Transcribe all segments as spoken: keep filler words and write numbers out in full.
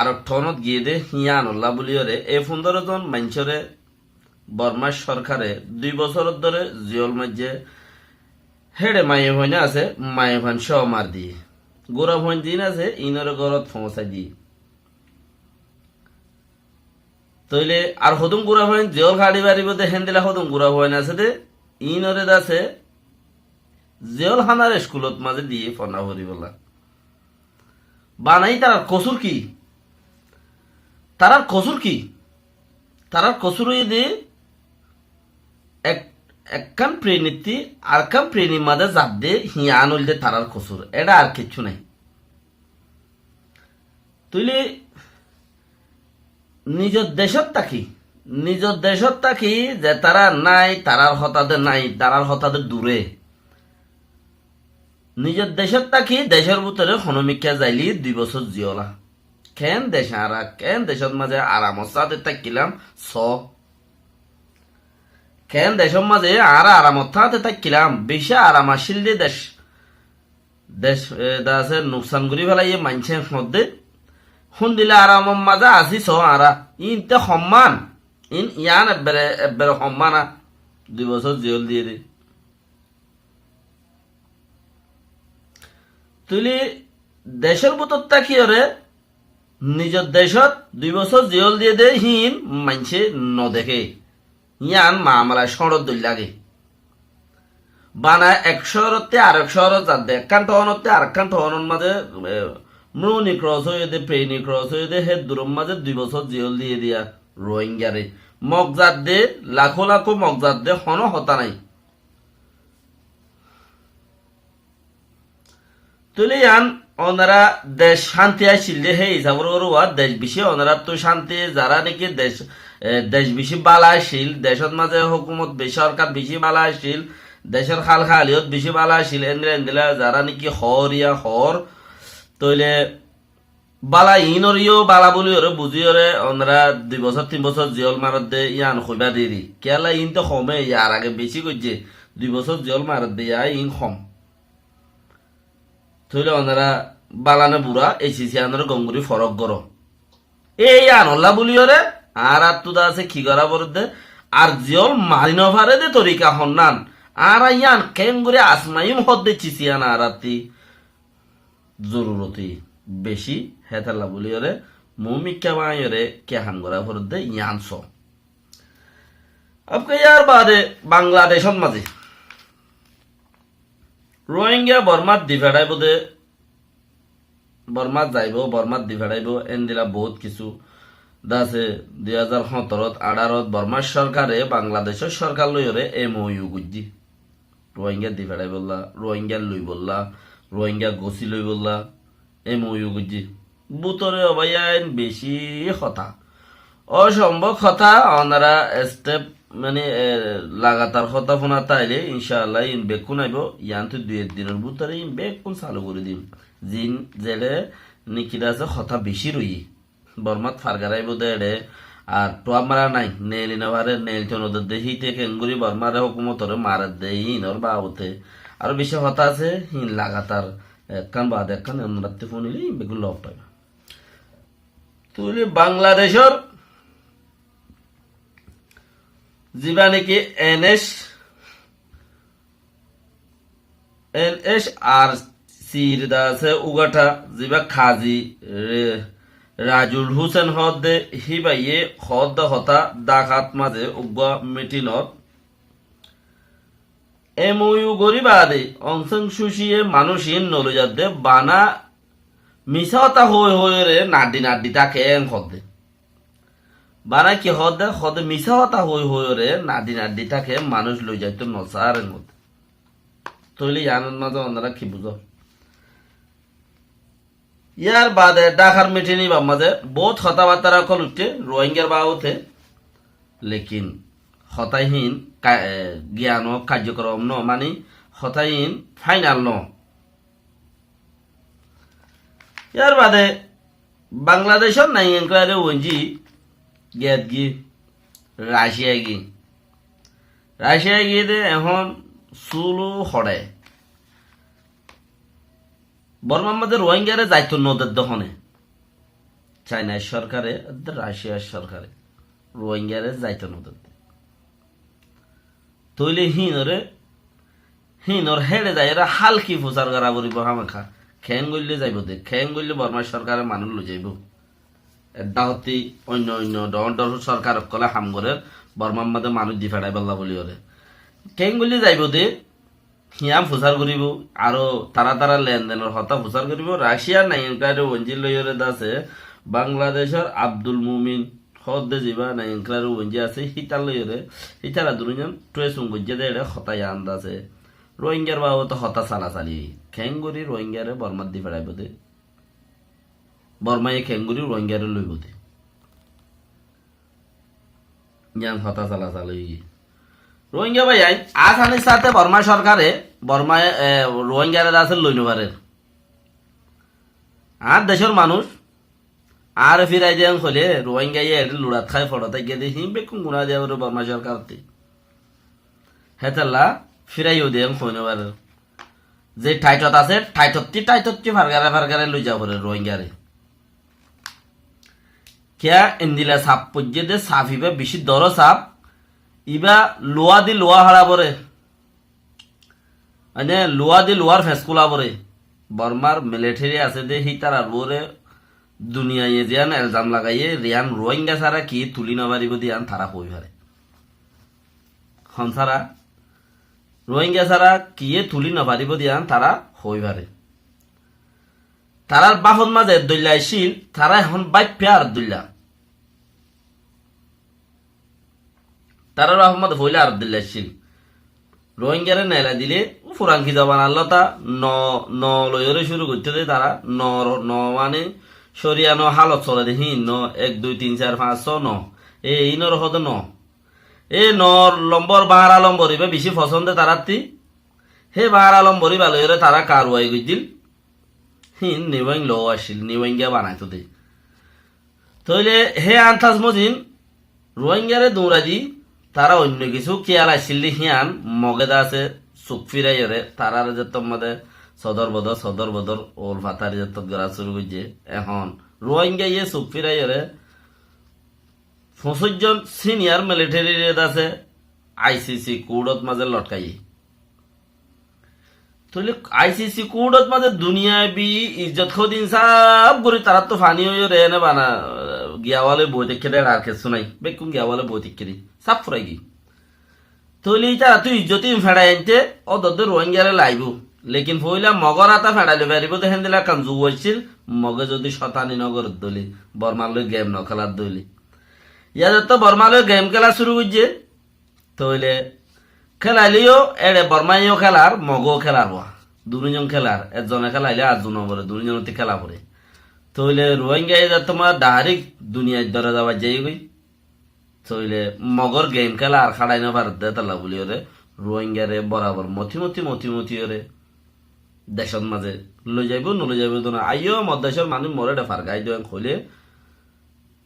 arok thonót giyé dé, híyanolla bóliyoré e fundóro zon maincóre Bormar sórkare dui bosóror dóre ziyól maijjé. Héçe maiyafuain asé, maiyafuain cóo mar diyé. Gurafuain ziín asé, iínoré górot foóñsai diyé. Tóile ar hodún gurafuain ziyól haçi faribóu dé, héndilla hodún gurafuain asé dé, iínoré dase ziyól hánar eskulot mazé diyé fona foribólla. Bana ítarar kosúr ki? Tarár kosúr ki? Tarár kosúr óiye dé ek, ekkán prenittí arekkán prenir mazé zadde híyan óilde tarár kosúr. Éçe ar kiccú nái. Tóile nizor decót táki, nizor decót táki ze tará nái, tarár hotá de nái, tarár hotá de duré. Nizor decót táki decór bútore honómikká zailé dui bosór ziyóla. Keén dec añára, keén decót mazé aramot sáñte táikkilam, soó. Keén decót mazé añára aramot sáñte táikkilam, bicí aram accíl dé dec. Dec, e, dase nuksan gorí félaiyé maincé hoódde. Húndila aramor mazé así soó añára. Iín te hommán. Iín, yián ebbere, ebbere hommán a. Dui bosór ziyól diyé dé. Tóile decór bútottu tákiyoré nizor decót dui bosór ziyól diyé dé híin maincé nodeké. Yían mamala cóñçor dóilla lage. Bana ek cóorottú arek cóorot zadde, ekkán thoónottú arekkán thoónor mazé, e, mruni kros óiye dé, peni kros óiye dé, hé duror mazé dui bosór ziyól diyé diya Rohingyare. Mok zadde, lakó lakó mok zadde, honó hotá nái. Tóile yián onorá dec cánti accíl dé, hé hísabor uore uwá dec bicí onoráttu cánti, zará niki dec, e, dec bicí bála accíl, decót mazé hókumot bicí, sórkar bicí bála accíl, decór hál haliyot bicí bála accíl, endilla endilla zará niki hoór yá hoór, tóile bála iínoré yó bála bóliyoré buzíyoré onorá dui bosór tin bosór ziyól maredde yían hoibá deri. Kiyólla iín te hom e, yar age bicí goijjé, dui bosór ziyól maredde yá iín hom. Tóile onorá bála né burá, ei sis yíanoré gom gorí forók goró. Ei yíanolla bóliyoré añáráttu dase ki gorá foredde, ar ziyól mari nofaré dé torika honnán, añára yían keéngorí asmaiyúm hoódde sis yían añárátti zoruroti bicí, hétolla bóliyoré muúmikká báñiyoré ki ham gorá foredde yían soó. Abká yárbaade Bangladecót mazé Rohingya Bormát di feçáibou dé, Bormát zaibou, Bormát di feçáibou, endilla boóut kissú dase dui házar hóñtorot, añçárot Bormár córkare Bangladecór córkar loiyoré M O U goijjé. Rohingya di feçáibolla, Rohingya loibolla, Rohingya gosí loibolla M O U goijjé. Bútore ó báiyain bicí hotá. Ócombób hotá, onorá step, mani, e, lagatar hotá fúnat ailé, incáalla iín bekkún aibóu, yiántu dui ek dinor bútore iín bekkún salu gorí dim. Ziín zeçé niki asé hotá bicí roiyé. Bormát fargaráibou dé eçé, ar tuáñra nái, neeli nofaré, neelito nodedde, híte keéngorí Bormáre hókumotoré maredde, iínor baabute aró bicí hotá asé, híin lagatar ekkán baade ekkán onoráttu fúnile iín beggún lof faibá. Tóile Bangladecór zibá niki N H, N H R C r dase ugatha zibá kazi Re-, Rajul Husen hoódde, híbaye hoódde hotá Dhakat mazé uggúa mitinot M O U gorí baade Aung San Suu Kyi ye manúic iín noloizadde, bana misá hotá hoói hoóiyoré naddi naddi táke en hoódde. Bana ki hoódde, hoódde misá hotá hoói hoóiyoré naddi naddi táke, manúic loizaito nosaáre en hoódde. Tóile yiánor mazé onorá ki buzó? Yárbaade Dhakar mitin íbar mazé boóut hotábattára ókkol uiththé Rohingyar baabute, lekin hotá híin ka-, e, giyan ó, kaijjokorom noó, mani hotá híin fainal noó. Yárbaade Bangladecór nai enkuwari óinzi giyat gí Raciya gí. Raciya gí de ehón sulu hoçé. Bormar mazé Rohingyare zaito nodedde hone. Cainár sorkare, edde Raciyar sorkare Ruáingaré zaito nodedde. Tóile híinore, híinor héçe zaiyóre hálki fusár gora foribó hámaká. Keéngoillé zaibou dé, keéngoillé Bormár sorkare manúic loizaibóu. Edde hottí oinno oinno dhoóñr dhoóñr sorkar ókkole ham gorér, Bormár mazé manúic di feçaibálla bóliyoré. Keéngoillé zaibou dé, híyan fusár goríbou, aró tará tará lendenor hotá fusár goríbou. Raciya nainkáre wonji loiyóre dase, Bangladecór Abdul Mumin hoódde zibá nainkáre wonji asé, hítar loiyóre, hítara duníyan tuésung goijjé dé eçé hotá yián dase. Ruáingar babote hotá salasali, keéngorí Ruáingaré Bormát di feçaibóu dé. Bormáye keéngorí Ruáingaré loibóu dé. Yián hotá salasali óiye. Ruáinga bái ain, asanir sáte Bormá sorkare, Bormáye, e, Ruáingaré dase loi nofarér. Añár decór manúic, añáre firai de en hoilé, Ruáingaye eçé luçat hái foçot táikke dé, híin bekkún guná diya foré Bormá sorkarottí. Hétolla firai yó de en hoi nofarér. Ze thaitot asé, thaitottí, thaitottí fargare, fargare loiza foré Ruáingaré. Kiyá endila saf foijjé dé, saf ibá bicí dóro saf, ibá luwa di luwa háça foré. Mane luwa di luwar fes kúla foré. Bormár militeri asé dé, hítarar uore duniyaye ziyán elzam lagaiyé, ziyán Ruáinga sára kiyé tulí nofaribóu dé yián tará hoi faré. Hon sára, Ruáinga sára kiyé tulí nofaribóu dé yián tará hoi faré. Tarár báfot mazé eddoilla accíl, tará ehón báiffé ar eddoilla. Tarár báfot mazé foóila ar eddoilla accíl. Ruáingaré neelai dilé, furanki zobanor lóta no, no loiyóre cúru goittó dé tará, no, no mane córiya no hálot sole dé híin no, ek, dui, tin, sair, fañs, só no. E, iínoré hoó dé no. E nor lombor, bañra lombor ibá bicí fosón dé taráttí. Hé bañra lombor ibá loiyóre tará karuwai goijjíl. Híin Niwáing lou accíl, Niwáinge banaitó dé. Tóile hé Antas Mozin Ruáingaré duñrai di, tará oinno kissú kiyal accíl dé híyan Mogé dase suk firaiyóre, taráre zettót mazé sodor bodor, sodor bodor, ól fatari zettót gorá cúru goijjé. Ehón Ruáingaye suk firaiyóre foñsíc zon siniyar militerire dase I C C kuçot mazé lotkaiyé. Tóile I C C kuçot mazé duniyabi izzot hódin sáf gorí taráttu fani óiyoré ene bana giyawale boi táikke dé, ar kessú nái. Bekkún giyawale boi táikke dé. Sáf furai giyé. Tóile ítarattu izzot ín feçai ainte ódodde Ruáingaré laibóu. Lekin foóila Mogor áta feçai loi faribóu dé héndilla ekkán zuu accíl, Mogé zodi cótani no gorédde óile, Bormar loi gem no kéladde óile. Yá zettó Bormar loi gem kéla cúru goijjé, tóile kélailé yó eçe Bormáye yó kélar, Mogé yó kélar uá. Duní zon kélar, ezzone kélailé ar zon no foré, duní zonottí kéla foré. Tóile Ruáingaye zettó mazé dahárik duniyait dóre zabat zaiyé goi. Tóile Mogor gem kéla ar háçai no faredde, hétolla bóliyoré Ruáingaré borabor moti moti moti motiyoré decót mazé loi zaibóu, no loi zaibóu dé no. Aiyó, mor decór manúic, moré eçe fargai do en hoilé,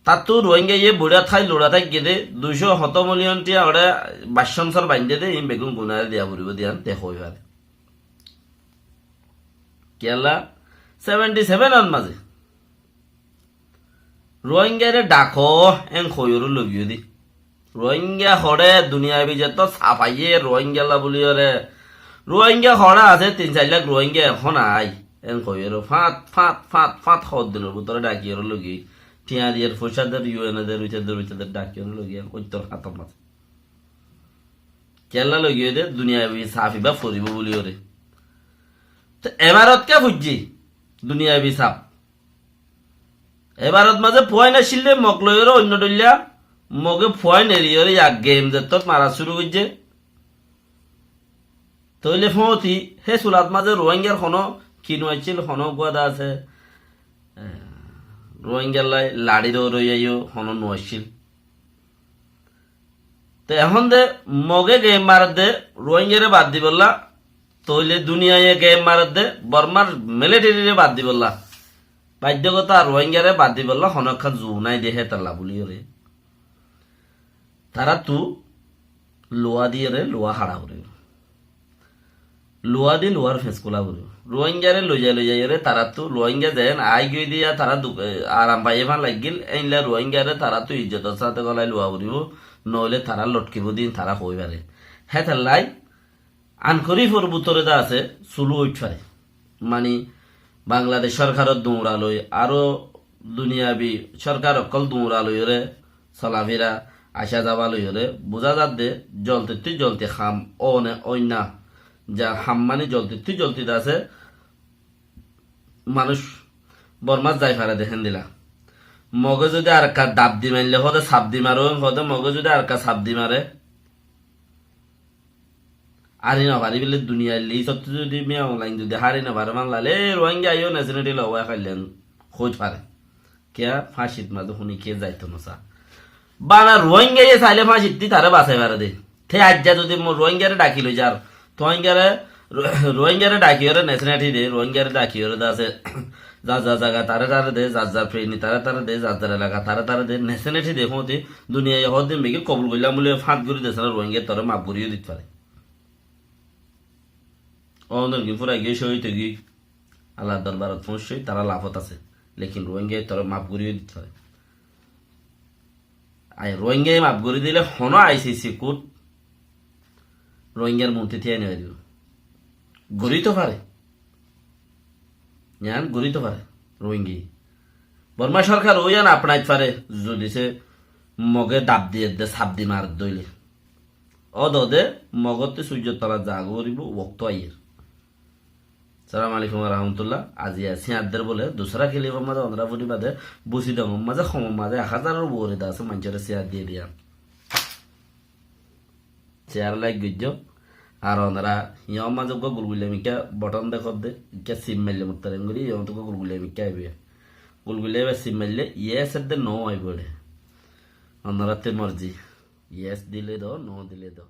tattú Ruáingaye buçá thái luçá táikke dé, duicó hotó miliyon thiañ oré baccón sór baindé dé, iín beggún gunáre diya foribóu dé yián te hoi faré. Kiyólla, seventy seven ot mazé Ruáingaré dhakó en hoiyóre logiyó dé. Ruáinga hoçé duniyabí zettót safaiyé Ruáingalla bóliyoré. Ruáinga hoçé asé tin sair lak Ruáinga ehón ai. En hoiyóre fát, fát, fát, fát hoóddinor bútore dhakiyóre logiyé. Thiañ diyer, foicá der, U N der, uite der, uite der, dhakiyóre logiyé. Óittor hátor mazé. Kiyólla logiyé dé duniyabí saf ibá foribóu bóliyoré. Te ebarot ké fuijjé duniyabí saf. Ebarot mazé fuain accíl dé, Mog loiyóre oinno dhoilla, Moge fuain eriyóre yak gem zettót mara cúru goijjé. Tóile fóñti hé sulat mazé Ruáingar honó ki no accíl, honó uggúa de asé, eh, Ruáingar lai laçi dóroiya yó honó no accíl. Te ehón de Moge gem maredde Ruáingare bad dibolla, tóile duniyaye gem maredde Bormar militerire bad dibolla. Baiddokota Ruáingare bad dibolla honó ekkán zu nái de hétalla bóliyoré. Taráttu luwa diyeré luwa hára gorí. Luwa di luwar fes kula foribo. Ruáinggare loizai loizai ore tarattú Ruáinggare zen aigiyoi diya tara duk-, e, aram faiye fán laggil, einla Ruáinggare tarattú ijjotor sáte golai luwa foribo, noile tara lotkibo din tara hoi fare. Hétallai Ankori forbutore de asé, sulu óit fare. Mani, Bangladec sorkaror duñra loi, aró duniyabi sorkar okkol duñra loiyore, solafira, aca zaba loiyore, buza zadde, joltittú jolti ham one oinna. Za ham mani joltittú jolti de asé, manúic Bormat zai fare de héndila. Moge zodi arekka dab di maille hode, sab di mare, hode Moge zodi arekka sab di mare, Hári no fari bile duniyar list ot zodi Min Aung Hlaing zodi hári no fare fán laile, e Ruáingga aiyó nationality lowai failen hoit fare. Kiya fáñcit maze huni kiye zaito no sa. Bana Ruáingga ye saile fáñcit di tare basai fare de. Te aijja zodi mo Ruáinggare daki loi zar, Ruáinggare, Ruáinggare daki ore nationality de, Ruáinggare daki ore de asé, zar zar zaga tare tare de, zar zar preni tare tare de, zar zar elaka tare tare de, nationality de hote duniyaye hoddin begi kobul goillam buli fat gori dese na, Ruáinggaye tore maf goriyo dit fare. Onor gin fura giyoi, cóhid ói giyoi, Allar dorbarot foóñsoi, tara lafot asé. Lekin Ruáinggaye tore maf goriyo dit fare. Ai Ruáinggaye maf gori dile hono I C C court Ruáinggar muntu tiyai no faribo. Gori to fare. Yián gori to fare Ruáinggaye. Borma sorkar óiyan apnait fare, zodi se Moge dab diyedde, sab di maredde óile. Ódode Mogottú suijjor tolat zaga foribo, wokto aiyér. Assalamu alaikum wa rahmatullah. Aziya siñadder bole dusra kilipor maze onora furi bade busi dongor maze, homor maze ek házaror uore de asé maincóre siñad diye diyan. Share, like goijjo. Ar onora iyór maze uggwá gulgulla mikká button dekódde, ikká sip maille muttarem gori, iyór maze uggwá gulgulla mikká aibo. Gulgulla iba sip maille yes edde no aibo ere. Onorattú morzi. Yes dile do, no dile do.